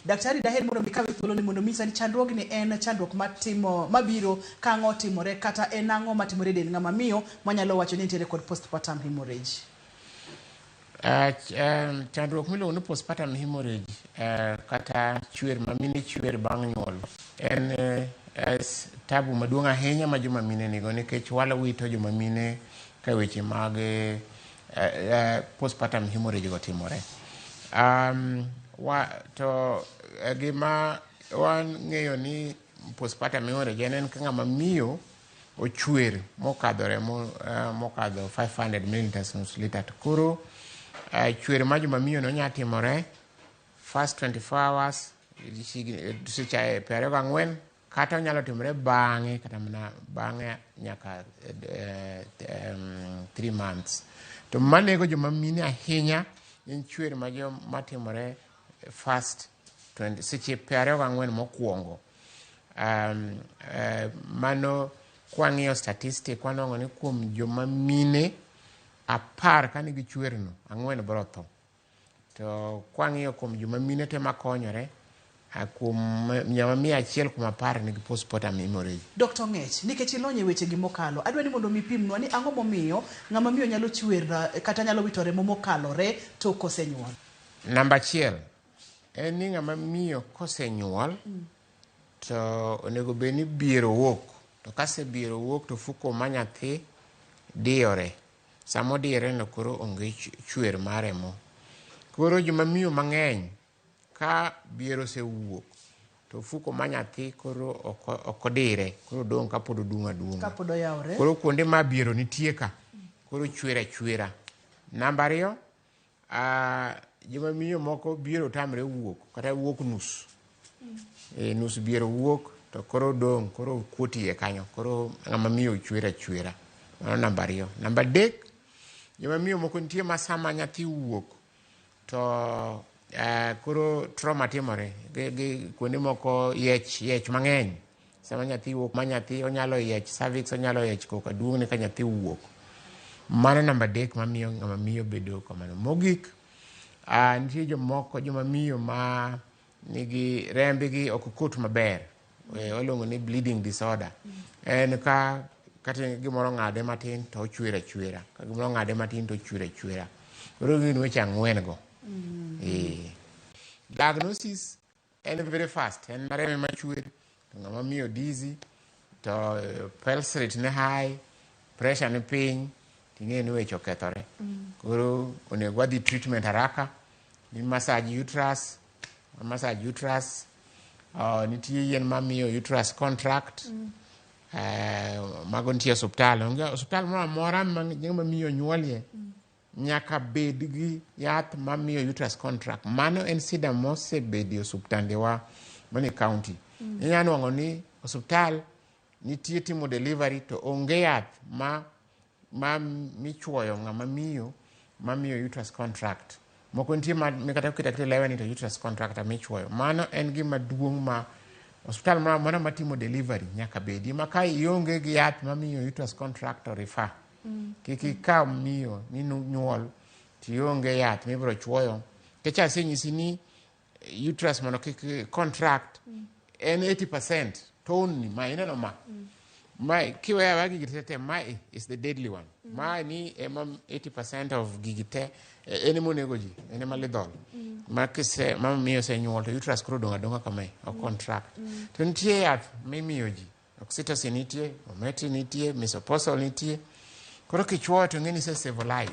Daktari, daher mondo mi kawe thuolo ni mondo mi nyisa ni chandruogni en chandruok matimo mabiro ka ang'o otimore kata en ang'o matimore e del ng'ama miyo manyalo wacho ni nitiere kod postpartum hemorrhage. Chandruok miluongo ni postpartum hemorrhage kata chwer ma mine chwer bang' nyuol en tabu maduong' ahinya ma joma mine nigo, nikech walo wito joma mine ka weche mag postpartum hemorrhage go timore. To gima wang'eyo ni postpartum hemorrhage en ka ng'ama miyo ochwer mokadho remo mokadho 500 milliliters, nus lita. To koro chwer ma joma miyo no nya timore first 24 hours, seche 24, kata onyalo timore bang'e, kata mana bang'e nyaka 3 months. To manego joma mine ahinya en chwer ma jo matimore first 20, seche 24 mokwongo. Mano kwang'iyo statistic, wanwang'o ni kuom joma mine 10 ka nigi chwerno, ang'wen biro tho. To kwang'iyo kuom joma mine te makonyore, kuom joma 100 kuom 10 nigi postpartum hemorrhage. Dr. Ng'ech, nikech ilony e weche gi mokalo, adwa ni mondo mi pimnwa ni ang'o momiyo ng'ama miyo nyalo chwer kata nyalo wito remo mokalore tok kosenyuol. Namba 1 en ni ng'ama miyo kosenyuol to onego bed ni biero wuok, to kasebiero wuok to ofuko ma nyathi diyore. Sama odiyore no, koro onge chwer mar remo. Koro joma miyo mang'eny, ka biero osewuok to ofuko ma nyathi koro ok odire, koro odong' kapod oduong' aduong'a. Kapod oyawre. Koro kuonde ma biero nitie ka koro chwer achwera. Namba 2, joma miyo moko biero tamre wuok kata wuok nus. Nus biero wuok to koro odong', koro kuot iye kanyo, koro ng'ama miyo chwer achwera. Mano namba 2. Namba 3, joma miyo moko nitie ma sama nyathi wuok to koro trauma timore gi kuonde moko, yiech, yiech mang'eny sama nyathi wuok, ma nyathi onyalo yiech cervix, onyalo yiech koka duong'ne ka nyathi wuok. Mano namba 3 mamiyo ng'ama miyo bedo kamano. Mogik, nitie jomoko, joma miyo ma nigi rembgi ok kot maber, waluongo ni bleeding disorder. En ka kata gimoro ng'ade matin to ochwer achwera, ka gimoro ng'ade matin to ochwer achwera. Koro gin weche ang'wen go. Diagnosis en very fast, en remo machwer to ng'ama miyo dizzy, to pulse rate ne high, pressure ni piny, ting'e ni weche okethore. Koro onego wadhi treatment haraka ni massage uterus, massage uterus. Nitie yien mamiyo uterus contract. Mago nitie e osuptal. Onge osuptal moro amora ma ng'ama miyo nyuolie nyaka bed gi yath mamiyo uterus contract. Mano en sida mosebedie osuptandewa manie county. Inya nwang'o ni osuptal nitie timo delivery to onge yath ma michuoyo ng'ama miyo mamiyo uterus contract. Moko nitie ma kata keto aketa lewe ni to uterus contract michuoyo. Mano en gima duong' ma osuptal moro amora matimo delivery nyaka bedi ma ka ionge gi yath mamiyo uterus contract to refer. Kik ikaw miyo ni nyuol tionge yath mibiro chuoyo, nikech asenyisi ni uterus mondo kik contract en 80% tone ni ma ineno ma kiweyo aweya gigi te te, mae is the deadly one. Ma ni ema 80% of gigi te, en ema onego ji, en ema lethal ma kise ma miyo osenyuol to uterus koro odong' adong'a kamae, ok contract. To nitie yath mimiyo ji, oxytocin nitie, ometri nitie, misoprostol nitie. Koro kichuoyo to ng'e ni ise save life.